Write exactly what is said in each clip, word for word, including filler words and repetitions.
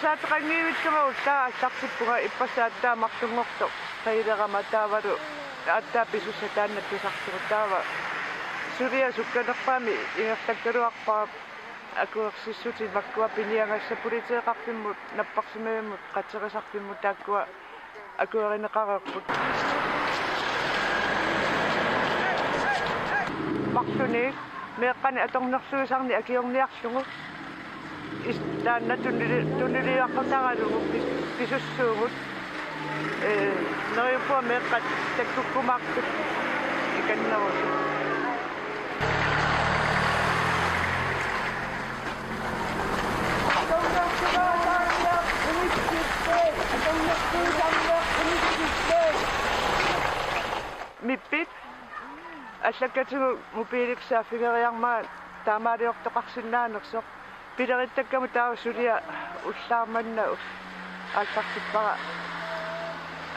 Saateqanngivillunga ullaaq aallartippunga ippassaq aatsaat marlunngortoq qiilerama taavalu aatsaat pisussaq taanna tusarlugu taava suliaq sukkanerpaamik ingerlakkaluarpara akuersissutit makkua piniagassat politeeqarfimmut napparsimavimmut qaterisarfimmut taakkua akuerineqareerput. Marlunnik meeqqanik atornerluisarnik akiorniarlugu is-, taanna tunnili-, tunniliaqutaralugu pis-, pisussuugut, ee, neriuppunga meeqqat takkukkumaartut ikannerusut. Mippit allakkatigut mobiilikka saaffigeriarmata taamaaliortoqarsinnaanersoq. Pilerittakkagut taava suliaq ullaaq manna aallartippara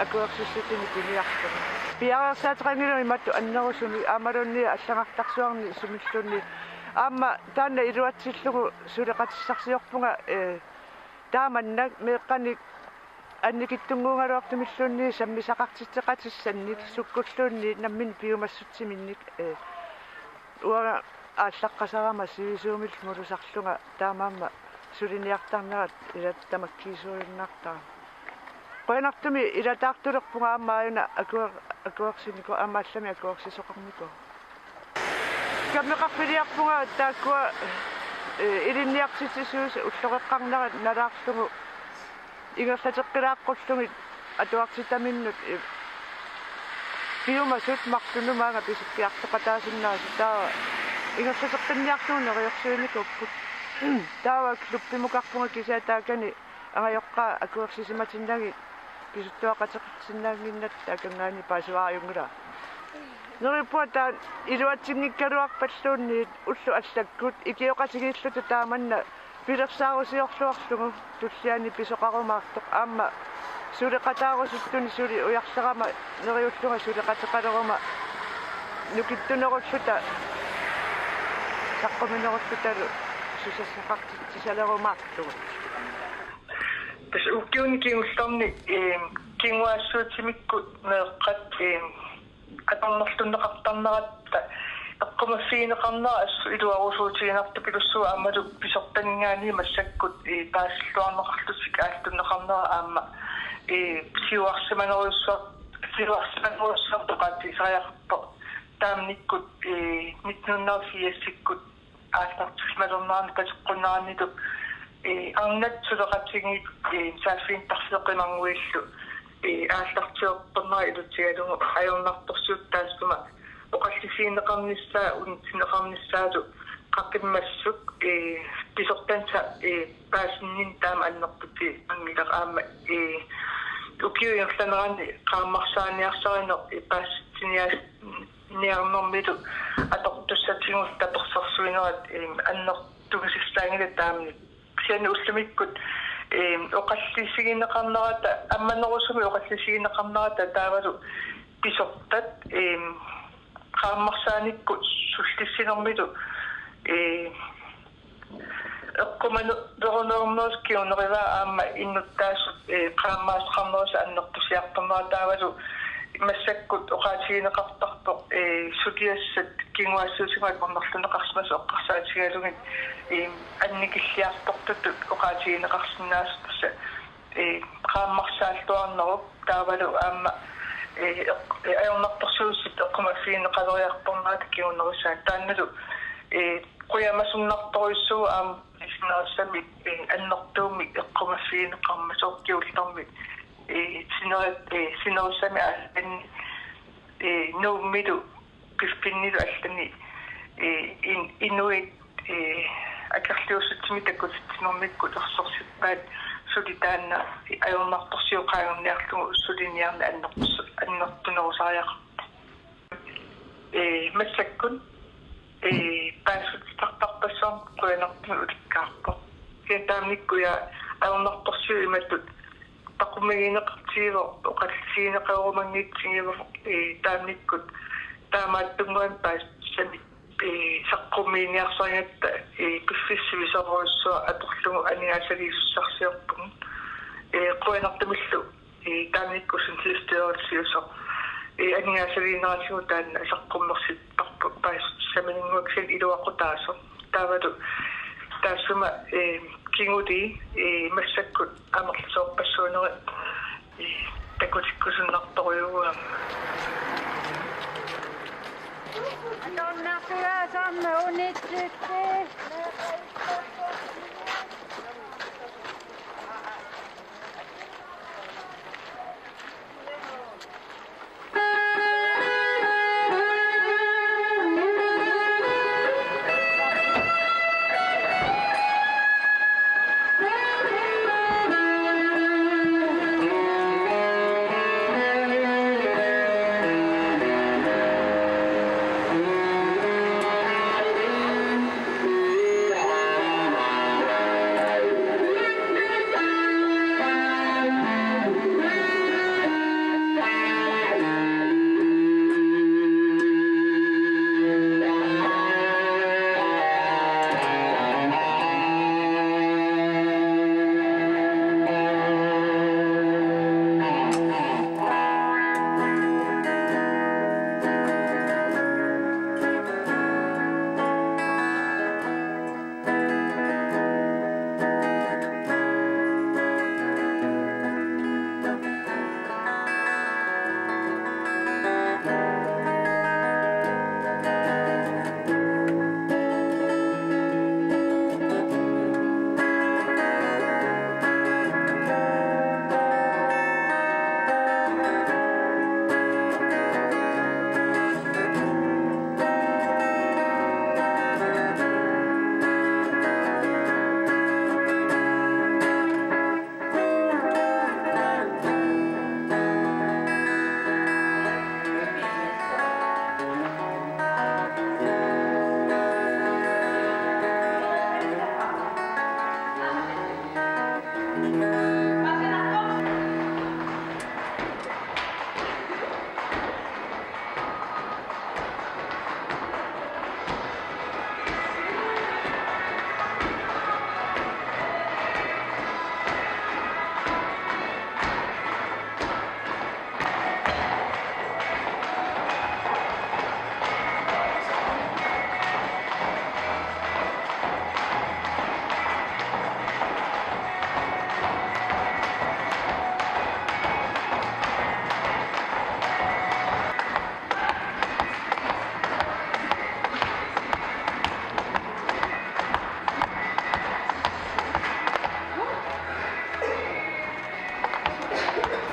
akuersissutinik piniarlugu. Piareersaateqanngilaq imatut annerusumik aammaluunniit allagartarsuarnik sumilluunniit. Aamma taanna iluatsillugu suleqatissarsiorpunga, ee, taamannak meeqqanik annikitsunnguugaluartumilluunniit sammisaqartitseqatissannik sukkulluunniit namminneq piumassutsiminnik, ee, uanga aallaqqasarama sivisuumillu mulusarlunga taamaammat suliniartarnerat ilaat tamakkiisuujunnaartarama. Qujanartumik ilataartulerpunga aamma aajuna akuer-, akuersinikuuvoq aamma allamik akuersisoqarnikuuvoq. Kammeqarfiliarpunga taakkua, ee, ilinniartitsisuusut ulloqeqqarnerat nalaarlugu ingerlateqqilaaqqullugu atuartitaminnut, ee, piumasut marlunnik maanga pisukkiartoqataasinnaasut taava ingerlateqqinniarlugu neriorsuinikuupput. Taava klubbimukarpunga kisianni taakani angajoqqaat akuersisimatinnagit pisuttuaqateqarsinnaannginnatta taakanngaanniit paasivara ajunngilaq. Neriuppunga taanna iluatsinngikkaluarpalluunniit ullut allakkut ikioqatigiilluta taamanna pilersaarusiorluarlugu tulliani pisoqarumaartoq aamma suleqataarusuttunik suli ujarlerama neriullunga suleqateqaleruma nukittunerulluta saqquminerullutalu susassaqartitsisalerumaarlugu. Tassa ukiuni kingullerni, ee, kinguaassiuutimikkut meeqqat, ee, atornerlunneqartarneratta eqqumaffigineqarnera assut iluarusuutiginartupilussuuvoq aammalu pisortaninngaanniit massakkut, ee, paasilluarneqarlutik aallutinneqarnera aamma, ee, siuarsimanerujussuar-, siuarsimanerujussuartut oqaatigisariaqarpoq. Taamanikkut, ee, nitten hundrede og firsikkut aallartissimalernerani paseqqunneranilu, ee, arnat suleqatigiit, ee, saaffiginnittut qimanguillu, ee, aallartiortornera ilutigalugu ajornartorsiut taassuma oqallisigineqarnissaa unitsinneqarnissaalu qaqimmassuk, ee, pisortanit, ee, paasinninneq taama annertutiginngilaq aamma, ee, ukiup ingerlanerani qaammarsaaniarsarineq, ee, paasitsiniaas- niarnermilu atortussatigut tapersersuinerat, em, annertugisassaanngilaq taamani. Kisianni ullumikkut, em, oqallisigineqarnerata, ammanerusumik oqallisigineqarnerata taavalu pisortat, em, qaammarsaanikkut sullissinermilu, em, eqqumanerunerusut kingunerivaa aamma innuttaasut, ee, qaammarsaqarnerusut annertusiartornerat taavalu massakkut oqaatigineqartarpoq, ee, suliassat kinguaassiuutigut atornerlunneqarsimasut eqqarsaatigalugit, ee, annikilliartortutut oqaatigineqarsinnaasut tassa, ee, qaammarsaalluarnerup taavalu aamma, ee, eq-, ee, ajornartorsiutit eqqumaffigineqaleriartornerata kingunerisaat taannalu, ee, qujamasunnartorujussuuvoq aamma sinerissami, ee, annertuumik eqqumaffigineqarmat soorlu kingullermi, ee, sineri-, ee, sinerissami allani, ee, Nuummilu piffinnilu allani, ee, in-, inuit, ee, akerliussutsimik takutitsinermikkut ersersippaat suli taanna ajornartorsiut qaangerniarlugu suliniarneq annertus-, annertunerusariaqarpoq. Ee, massakkut, ee, paasissutissarpassuarnik qujanartumik ulikkaarpoq. Kisianni taamanikkut ajornartorsiut imatut taqumigineqartigivoq, oqallisigineqarumanngitsuuvoq, ee, taamanikkut taamaattunnguamik paasissutissamik Ee, saqqummiiniarsarigatta, ee, piffissaq sivisoorujussuaq atorlugu aningaasaliisussarsiorpugut. Ee, qujanartumillu, ee, taamanikkut sundhedsstyrelsiusoq, ee, aningaasaliinerisigut taanna saqqummersittarput paasissutissamininnguakkut iluaqutaasoq. Taavalu taassuma, ee, kingulii, ee, massakkut amerlasoorpassuunerat, ee, takutikkusunnartorujuuvoq aamma.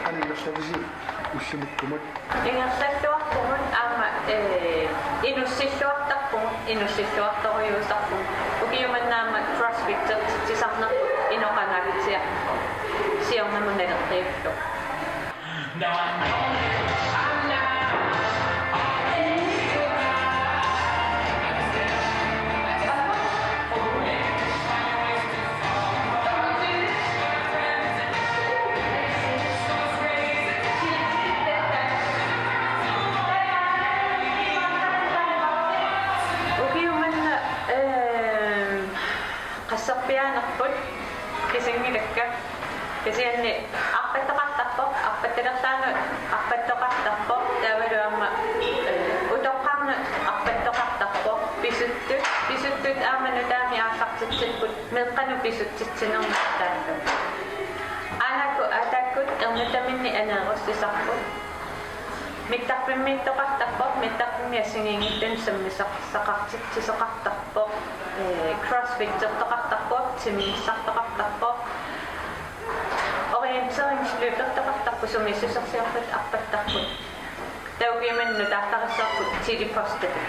Annerlavisi ullumikkumut. Ingerlalluarpugut aamma, ee, inussilluartarpugut, inussilluartorujuusarpugut. Ukiumanna aamma CrossFittertitsisarnerput inoqangaatsiarpoq. Siornamut naleqqiullugu. Ukiumanna, ehm, qasserpiaanerput kisinngilakka. Kisianni arpattoqartarpoq, arpattalerlaanut arpattoqartarpoq, taavalu aamma, eh, utoqqarnut arpattoqartarpoq, pisuttut, pisuttut aamma nutaamik aallartitsipput, meeqqanut pisutsitsinermik taakku. Aanakkut ataakkut ernutaminnik aneerussusarput. Mittarfimmiittoqartarpoq, mittarfimmi assigiinngitsunik sammisaqartitsisoqartarpoq, eh, crossfittertoqartarpoq, timigissartoqartarpoq, orienteringsløbertoqartarpoq, sumiissusersiorput arpattarput. Taava ukiumanna nutaartarissarput Tili Postepit.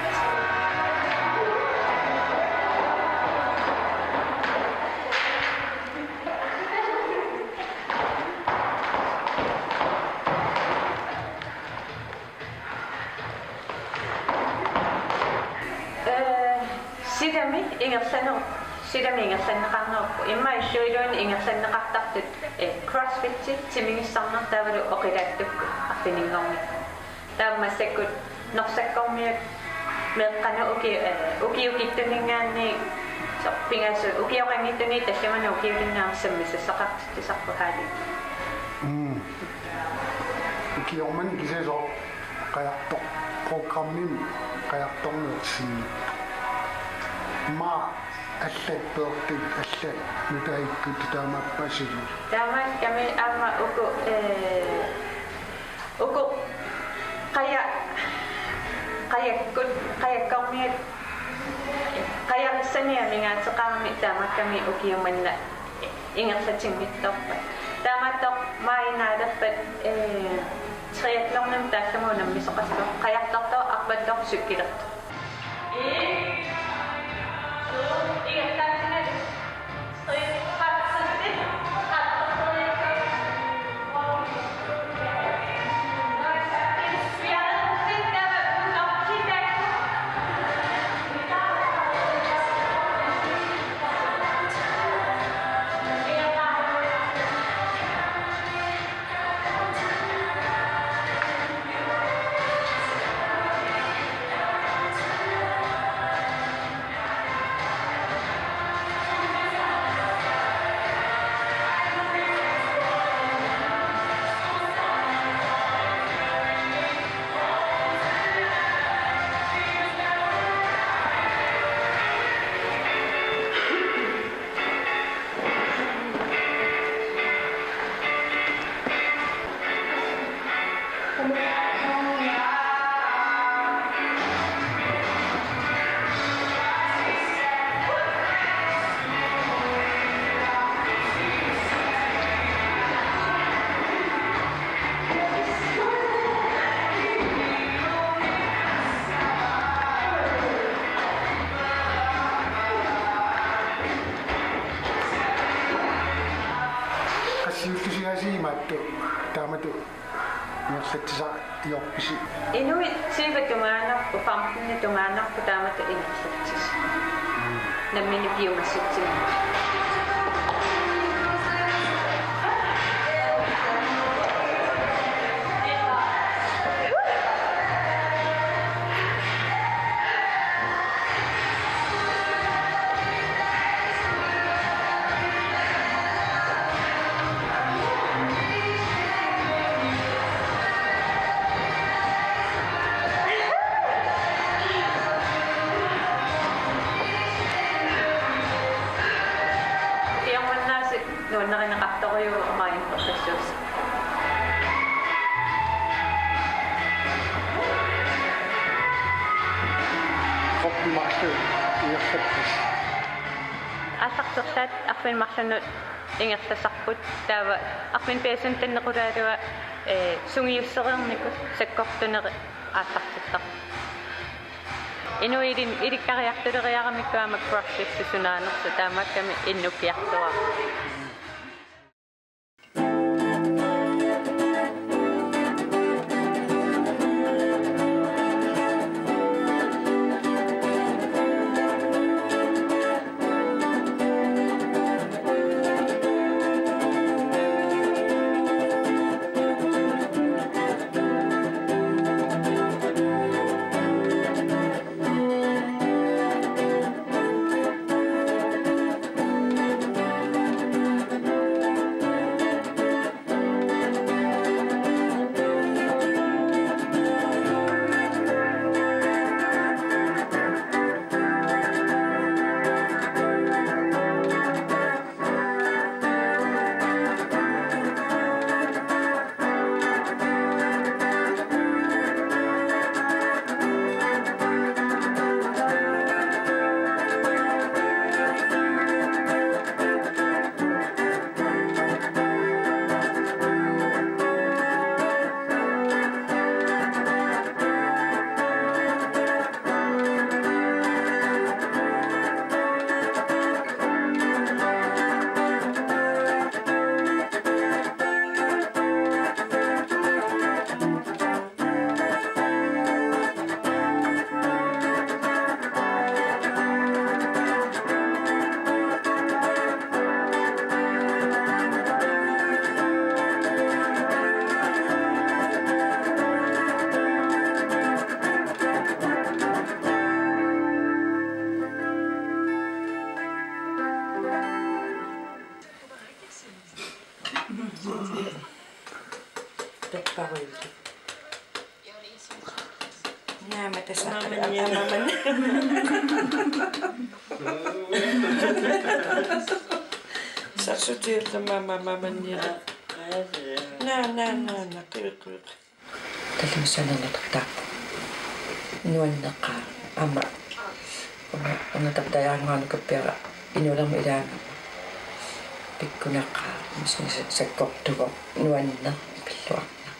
Ee, silami ingerlaner-, silami ingerlanneqarnerput. Immaqa illup iluani ingerlanneqartartut, ee, crossfit, timigissarneq taavalu oqilaatsukkut arfininngornikkut. Taava massakkut Norsakkormiut Meeqqanut uki-, eh, ukiukittunngaanniit soorlu pingasut ukioqanngitsuni tallimanut ukiulinngaanniit sammisassaqartitsisarput Haali. Mm. Ukioq manna kisianni soorlu qajartoq programmimi qajartorneq ersinni. Maa allat peertut allat nutaakkut taamaappaatigut. Taamaakkami aamma uku, eh, uku qaja-, qajakkut, qajakkormiut, qajarissani amigaateqarami taamaakkami ukiumanna ingerlatinngitsoorpat. Taamaattoq maajinaalerpat, eh, triathlonimik taallugu unammisoqassaaq, qajartortoq, arpalloq, cykelertoq. Qassiullusiaasiit imaattoq taamatut ingerlatsisoq ajorpisi? Inuit tyve tungaanarput, femten tungaanarput taamatut ingerlatsisoq. Nammineq piumassutsiminnik. Iormannaasi nuannarineqartorujuuvoq aamma innerpassuus. Arfineq-marlunut ingerlapput. Aallartertaat arfineq-marlunut ingerlasarput, taava arfineq-pingasut tannequlaarlunga, eh, sungiussereernikut sakkortunerit aallartittarput. Inuit ilikkariartuleriaramikku aamma CrossFit sunaanersoq, taamaakkami inukkiartuaarput. Paruillu. Naama tassa. Mamanni. Mamanni. Sarsutiullama mamanni. Na, na, na, na, qivi, qivi. Tallimassaanut ornuttartaarpugut. Nuanneqaaq. Aamma una ornuttartariaqarnikuugama inuunerma ilaanni pikkuneqaaq. Misigisat sakkortuvoq. Nuanneq, pilluarneq.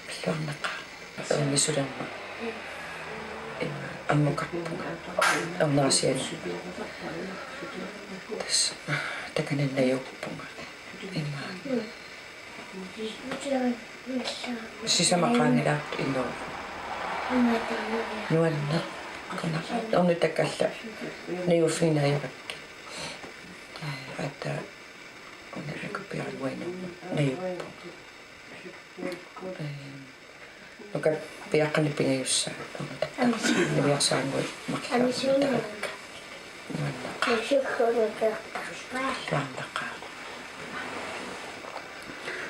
Pilluarneqaaq. Ornisulerma. Ima ammukarpunga. Ornerasianut. Tassa takanna najuuppunga. Ima. Sisamat qaangilaartut inuuvoq. Nuanneq. Kuna ornuttakkat alla najuuffigineq ajorpakkit. Aatsaat una nukappiaraq nuanneq najuuppunga. Ee, nukappiaqqanik pingajussaat ornuttartarakkit. Niviarsiarannguit marluk ornuttartarakkit. Nuanneqaaq. Nuanneqaaq.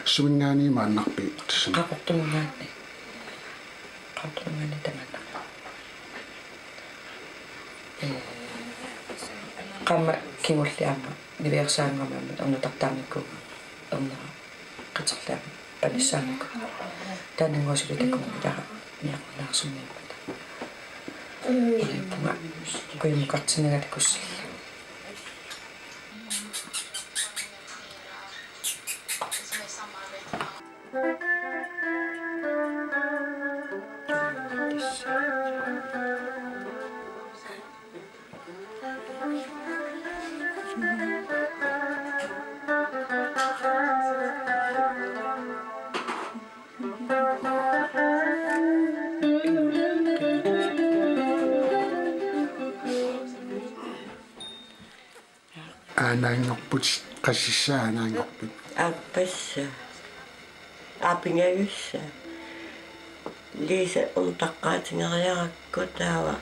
Suminngaanniit maannarpit? Qaqortuminngaanniit. Qaqortuminngaanniit tamaannarpoq. Ee, qaammat kingulliit aamma niviarsiarannguamik ornuttartaarnikuuvunga ornera qiterliamik panissaanikuuvoq. Taannannguaq suli takunngilara niaqqunaarsunniimmata. Uliappunga kujammukartinninnga takussallugu. Aanaanngorputit, qasissaa aanaanngorpit? Aappassaa. Aa, pingajussaa. Liisa ornutaqqaatigeriarakku taava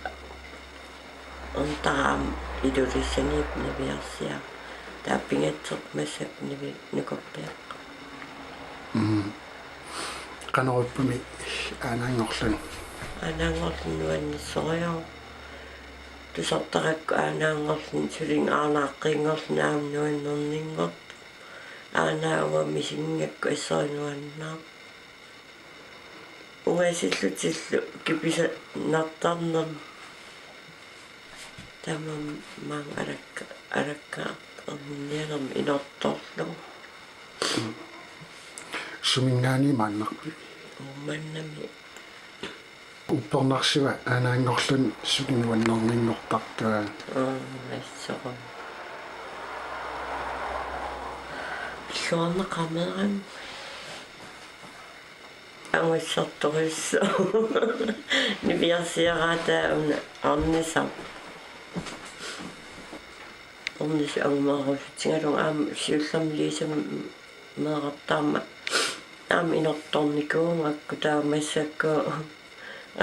ornuttarama Ilulissaniippoq niviarsiaraq. Taava pingasut massakkut nivi-, nukappiaqqat. Mm. Qanoq ippumi aanaanngorluni? Aanaanngorluni nuannersorujussuuvoq. Tusartarakku aanaanngorluni, sulinga aarnaaqqiinngorluni aamma nuannerninngorpoq. Aanaavunga misigingakku assut nuannaarpoq. Ungasillutillu kipisannartarnermut. Tamanna maanga alakka-, alakkaartarnialerma inortorlugu. Suminngaanniit maannarpit? Uummannami. Uppernarsiva aanaanngorluni suli nuannerninngortartua? Aa, assut. Pilluarneqaaq meeraq. Angussartorujussuuvoq. Niviarsiaraataa una ornisaq. Ornisaq angumeerusutsigalugu aamma siullermik Liisami meerartaarmat aamma inortornikuugakku taava massakkut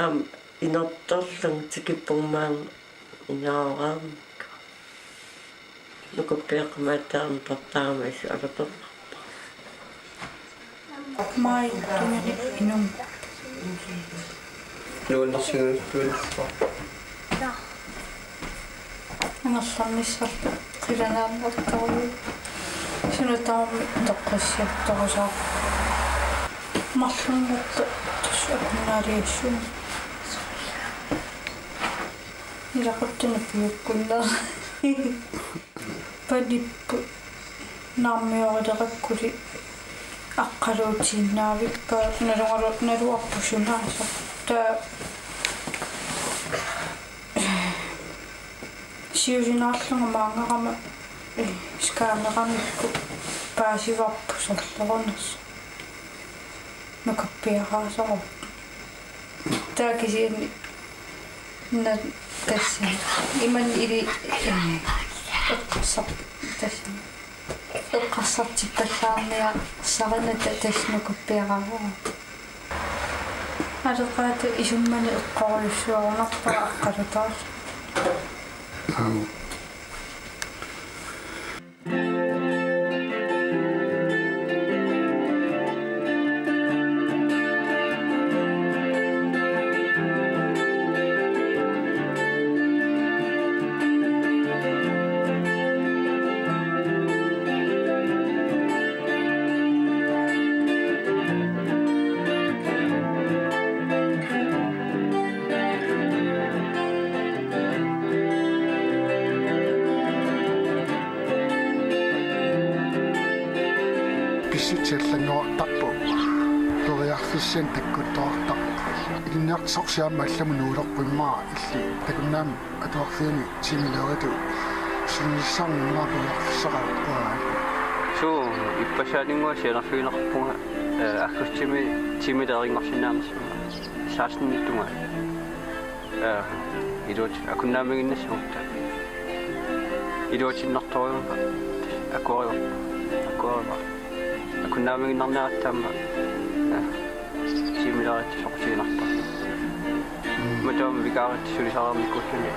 aamma inortorlugu tikippunga maanga inaareernikuuvoq. Nukappiaqqat aamma tartaammat assut alapernerpaat. Mai tunini inum. Nuannersigaluarpaa. Angerlarnissarlu qilanaarnartorujuk. Suna tamarmi toqqissiortorusaarpoq. Marlunngortoq tassa akunnaaliassuma. Ilaquttunut piukkunnera. Panipput naammioriliarakkuli aqqaluutiinnaavippoq nalugalu-, naluarput sunaasoq. Taava siusinaarlunga maanngarama, eh, skaaneramikkut paasivarput sorlerunersoq. Nukappiaraasoq. Taava kisianni na-, tassa imannak ili, eh, eqqarsar-, tassa eqqarsartippallaarniarsarina ta-, tassa nukappiaraavoq. Aleqaata isummani eqqorujussuarunarpara aqqalutaarlugu. Aap. Sutsillanngortarpoq. Periarfissanik takkuttoqartarpoq. Ilinniartitsisorsiama allamut nuulerpoq immaqa illit takunnaami atuarfiani tiimileriartut. Sungiussaarnera periarfissaqarpoq. Suu, ippassaaninnguaq sianerfigineqarpunga, eh, aggustimi tiimileriinngorsinnaanersunga. Seksten tungaanut. Eh, iluat-, akunnaamiginnassamut. Iluatinnartorujummik akuerivarput. Akuerivarput. Akunnaamiginnarniaratta aamma, eh, tiimileriartut soqutiginartarput. Imatut aamma vikaarit sulisariarnikuulluni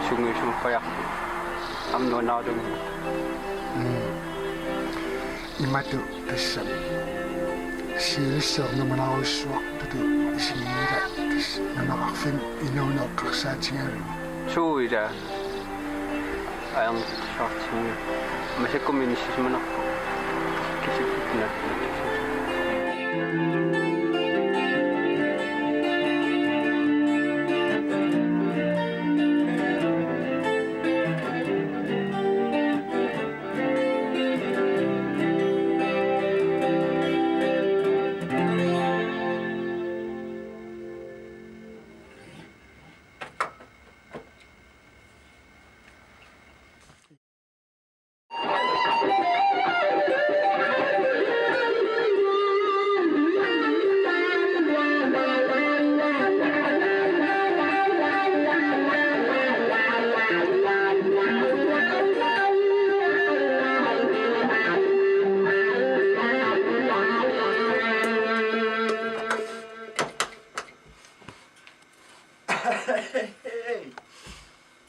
sungiusumappajaarput. Aamma nuannaarutigimmat. Mm. Imatut tassami. Siulissiornermut nunarsuartutut isiginngilara tassa nunaqarfimmi inuuneq eqqarsaatiginagu. Suu, ila. Ajornartorsiortinngilara. Massakkut inissisimanarpoq. Kisianni.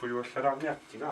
Pujuallalaarniartiga.